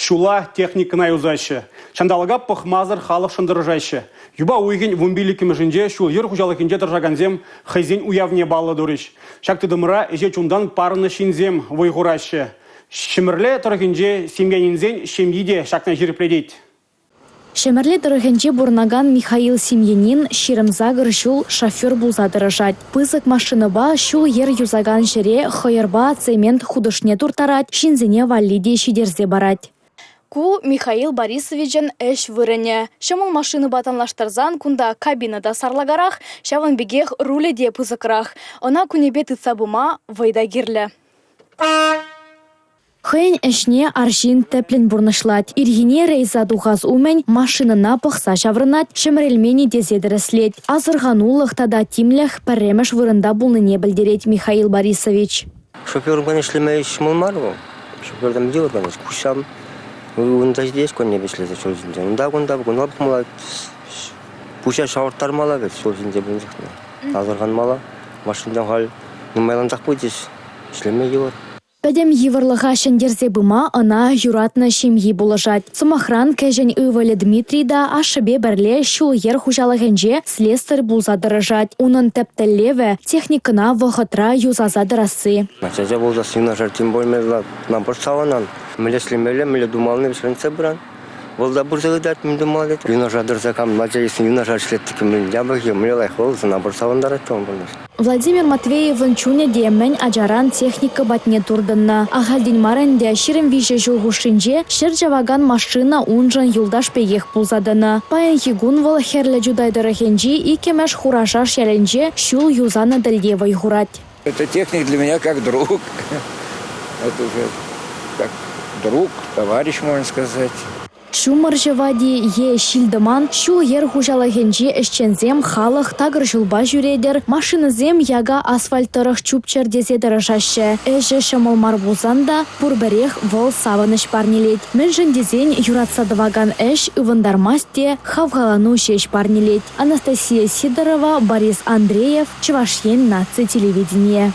Ҫула, техникӑна юсаҫҫӗ. Ҫанталӑка пӑхмасӑр халӑхшӑн тӑрӑшаҫҫӗ. Юпа уйӑхӗн 15-мӗшӗнче ҫул-йӗр хуҫалӑхӗнче тӑрӑшакансем хӑйсен уявне паллӑ турӗҫ. Ҫак тытӑмра ӗҫе чунтан парӑннӑ ҫынсем вӑй хураҫҫӗ. Ҫӗмӗрле тӑрӑхӗнче Семьянинсен ҫемйи те ҫакна ҫирӗплетет. Ҫӗмӗрле тӑрӑхӗнче пурӑнакан Михаил Семьянин 28 ҫул шофер пулса тӑрӑшать. Пысӑк машинӑпа ҫул-йӗр юсакан ҫӗре хӑйӑрпа цемент хутӑшне турттарать, ҫынсене валли те ҫитерсе парать. Ку Михаил Борисовичӑн ӗҫ вырӑнӗ. Ҫӑмӑл машинӑпа танлаштарсан кунта кабина та сарлакарах, ҫавӑн пекех рулӗ те пысӑкрах. Ӑна кунӗпе тытса пыма вӑй та кирлӗ. Хӑйӗн ӗҫне арҫын тӗплӗн пурнӑҫлать. Ирхине рейса тухас умӗн машинӑна пӑхса ҫаврӑнать, ҫӗмӗрӗлмен-и тесе тӗрӗслет. Асӑрханулӑх тата тимлӗх пӗрремӗш вырӑнта пулнине пӗлтерет Михаил Борисович. Шоферӑн ӗҫлеме ҫӑмӑл мар вӑл. Шофертан йывӑр, конечно. Куҫсам унта ҫитес кунне вӗҫлесе ҫул ҫинче. Унта-кунта кунта пӑхмалла, пуҫа ҫавӑрттармалла вӗт ҫул ҫинче пулнӑ чухне. Асӑрханмалла. Машинсем халь нумайлансах пычӗҫ. Ӗҫлеме йывӑр. Пӗтӗм йывӑрлӑха ҫӗнтерсе пыма ӑна юратнӑ ҫемйи пулӑшать. Сӑмахран, кӗҫӗн ывӑлӗ Дмитрий та ашшӗпе пӗрле ҫул-йӗр хуҫалӑхӗнче слесарь пулса тӑрӑшать. Унӑн тӗп тӗллевӗ – техникӑна вӑхӑтра юсаса тӑрасси. Ача пулсассӑн юнашар тем пулмалла, нам савӑнан. Мӗнле ӗҫлемелле, мӗнле тумалли вӗрентсе пыран. Вӑл та пырса ыйтать, мӗн тумалла тет. Юнашар тӑрса кам ача ӳснӗ юнашар ӗҫлет тӗк мӗн япӑхӗ, мӗнле лайӑх вӑл сана пӑр савӑнтарать те пурнӑҫ. Владимир Матвеевӑн чунӗ те мӗн ачаран техника патне туртӑннӑ. Ахальтен мар ӗнтӗ 23 ҫул хушшинче ҫӗр чавакан машина уншӑн юлташ пекех пулса тӑнӑ. Паянхи кун вӑл Хӗрлӗ Чутай тӑрӑхӗнчи иккӗмӗш Хурашаш ялӗнче ҫул юсанӑ тӗлте вӑй хурать. Это техник для меня как друг. Это уже как друг, товарищ, можно сказать. Ҫумӑр ҫӑвать-и е ҫил-тӑман, ҫул-йӗр хуҫалӑхӗнчи ӗҫченсем халӑх такӑр ҫулпа ҫӳретӗр, машинӑсем яка асфальт тӑрӑх чупчӑр тесе тӑрӑшаҫҫӗ. Ӗҫӗ ҫӑмӑл мар пулсан та пурпӗрех вӑл савӑнӑҫ парнелет. Мӗншӗн тесен юратса тӑвакан ӗҫ ывӑнтармасть те, хавхалану ҫеҫ парнелет. Анастасия Сидорова, Борис Андреев, Чӑваш Ен наци телевиденийӗ.